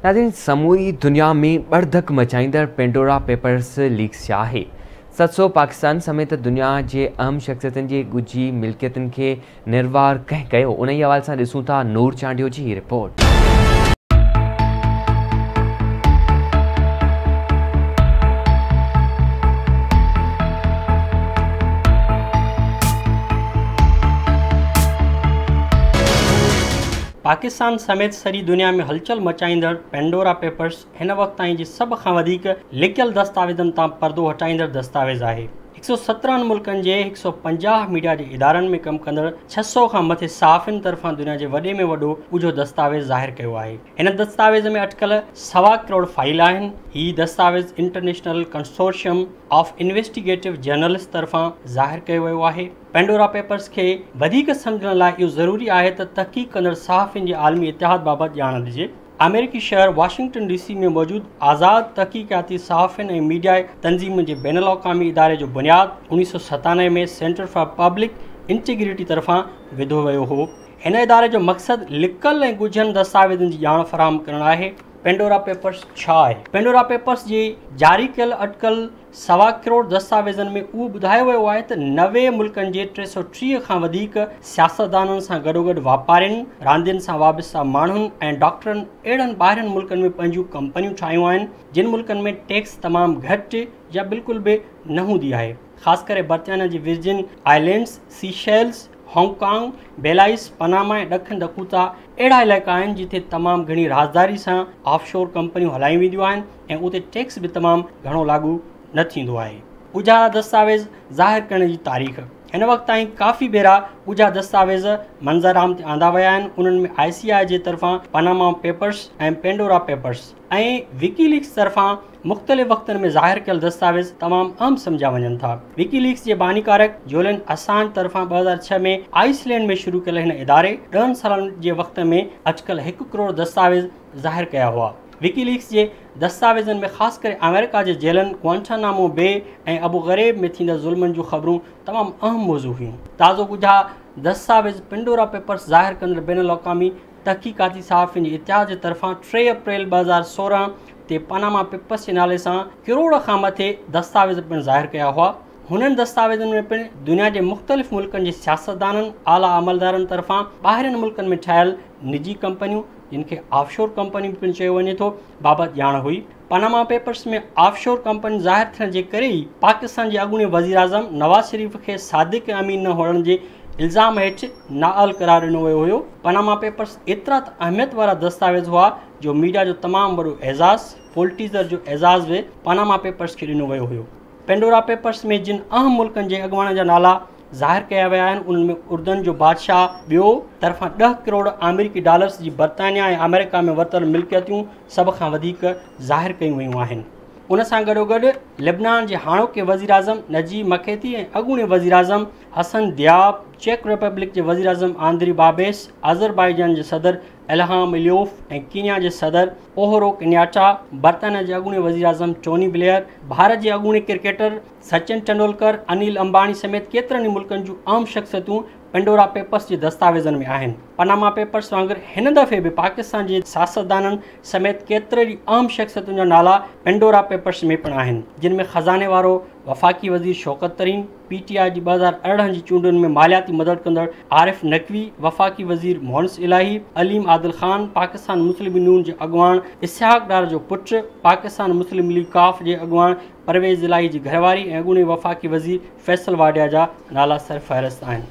ناظرين سموري دنيا ۾ ٻڙڌڪ مچائيندڙ پينڊورا پيپرز ليڪس ٿيا آهي. 700 پاڪستان سميت دنيا جي اهم شخصيتن جي ڳجهي ملڪيتن کي نروار ڪنهن ڪيو انهي حوالي سان ڏسون ٿا نور چانڊيو جي هي رپورٽ. پاڪستان سميت سڄي دنيا ۾ هلچل مچائيندڙ پينڊورا پيپرز هن وقت تائين جي سڀ کان وڌيڪ لڪيل دستاويزن تان پردو هٽائيندڙ دستاويز آهي. 117 ملڪن جي 150 ميڊيا جي ادارن ۾ ڪم ڪندڙ 600 کان مٿي صحافين طرفان دنيا جي وڏي ۾ وڏو ڳجهو دستاويز ظاهر ڪيو آهي. هن دستاويز ۾ اٽڪل سوا ڪروڙ فائيل آهن. هي دستاويز international consortium of investigative journalist طرفان ظاهر ڪيو ويو آهي. پينڊورا پيپرز کي وڌيڪ سمجهڻ لاء اهو ضروري آهي ته تحقيق ڪندڙ صحافين جي عالمي اتحاد بابت ڄاڻ ڏجي. آمريڪي شهر واشنگٽن ڊي سي ۾ موجود آزاد تحقيقاتي صحافين ۽ ميڊيا تنظيمن جي بين الاقوامي اداري جو بنياد 1997 ۾ سينٽر فار پبلڪ انٽيگريٽي طرفان وڌو ويو هو. هن اداري جو مقصد لڪل ۽ ڳجهن دستاويزن جي ڄاڻ فراهم ڪرڻ آهي. پينڊورا پيپرز ڇا آهي؟ پينڊورا پيپرز جي جاري ڪيل اٽڪل سوا ڪروڙ دستاويزن ۾ اهو ٻڌايو ويو آهي ته 90 ملڪن جي 330 کان وڌيڪ سياستدانن سان گڏوگڏ واپارين، راندين سان وابسته ماڻهن ۽ ڊاڪٽرن اهڙن ٻاهرين ملڪن ۾ پنهنجون ڪمپنيون ٺاهيون آهن جن ملڪن ۾ ٽيڪس تمام گهٽ يا بلڪل به نه هوندي آهي خاص ڪري برطانيا جي Virgin Islands, Seychelles, Hong Kong, Belize, Panama ۽ ڏکڻ ڊڪوتا اهڙا علائقا آهن جتي تمام گهڻي رازداري سان آف شور ڪمپنيون هلايون وينديون آهن ۽ اتي ٽيڪس به تمام گهڻو لاڳو نه ٿيندو آهي. ڳجها دستاويز ظاهر ڪرڻ جي تاريخ هن وقت تائين ڪافي ڀيرا ڳجها دستاويز منظرعام تي آندا ويا آهن انهن ۾ آء سي آء جي طرفان پاناما پيپرز ۽ پينڊورا پيپرز ۽ وڪي ليڪس طرفان مختلف وقتن ۾ ظاهر ڪيل دستاويز تمام اهم سمجهيا وڃن ٿا. وڪي ليڪس جي بانيڪارڪ جولين اسانج طرفان 2006 ۾ آئس لينڊ ۾ شروع ڪيل هن اداري ڏهن سالن جي وقت ۾ اٽڪل هڪ ڪروڙ دستاويز ظاهر ڪيا هئا. وڪي ليڪس جي دستاويزن ۾ خاص ڪري آمريڪا جي جيلن گوانٽانامو بي ۽ ابو غريب ۾ ٿيندڙ ظلمن جون خبرون تمام اهم موضوع هيون. تازو ڳجها دستاويز پنڊورا پيپرز ظاهر ڪندڙ بين الاقوامي تحقيقاتي صحافين جي اتحاد جي طرفان 3 اپريل 2016 تي پاناما پيپرز جي نالي سان ڪروڙ کان مٿي دستاويز پڻ ظاهر ڪيا هئا. هنن دستاويزن ۾ پڻ دنيا جي مختلف ملڪن جي سياستدانن، اعليٰ عملدارن طرفان ٻاهرين ملڪن ۾ ٺاهيل نجي ڪمپنيون، جن کي آف شور ڪمپنيون پڻ چيو وڃي ٿو، بابت ڄاڻ هئي. پاناما پيپرز ۾ آف شور ڪمپنيون ظاهر ٿيڻ جي ڪري ئي پاڪستان جي اڳوڻي وزيراعظم نواز شريف کي صادق ۽ امين نه هئڻ جي الزام هيٺ نااهل قرار ڏنو ويو هيو. پاناما پيپرز ايترا ته اهميت وارا دستاويز هئا جو ميڊيا جو تمام وڏو اعزاز، پولٽيزر جو اعزاز به پاناما پيپرز کي ڏنو ويو هيو. پينڊورا پيپرز ۾ جن اهم ملڪن جي اڳواڻن جا نالا ظاهر ڪيا ويا آهن انهن ۾ اردن جو بادشاهه ٻيو طرفان 10 ڪروڙ آمريڪي ڊالرز جي برطانيا ۽ آمريڪا ۾ ورتل ملڪيتون سڀ کان وڌيڪ ظاهر ڪيون ويون آهن. ان سان گڏوگڏ لبنان جي هاڻوڪي وزيراعظم نجيب مڪيتي ۽ اڳوڻي وزيراعظم حسن دياب، چيڪ ريپبلڪ جي وزيراعظم آندري بابيس، آذربائيجان جي صدر الهام اليوف ۽ ڪينيا جي صدر اوهورو ڪينياٽا، برطانيا جي اڳوڻي وزيراعظم ٽوني بليئر، ڀارت جي اڳوڻي ڪرڪيٽر سچن ٽنڊولڪر، انيل امباڻي سميت ڪيترن ئي ملڪن جون اهم شخصيتون پنڊورا پيپرز جي دستاويزن ۾ آهن. پاناما پيپرز وانگر هن دفعي به پاڪستان جي سياستدانن سميت ڪيترن ئي اهم شخصيتن جا نالا پنڊورا پيپرز ۾ پڻ آهن، جن ۾ خزاني وارو وفاقي وزير شوڪت ترين، پي ٽي آء جي 2018 جي چونڊن ۾ مالياتي مدد ڪندڙ عارف نقوي، وفاقي وزير مونس الاهي، عليم عادل خان، پاڪستان مسلم نون جي اڳواڻ اسحاق ڊار جو پٽ، پاڪستان مسلم ليگ قاف جي اڳواڻ پرويز الاهي جي گهرواري ۽ اڳوڻي وفاقي وزير فيصل واڊيا جا نالا سرفهرست آهن.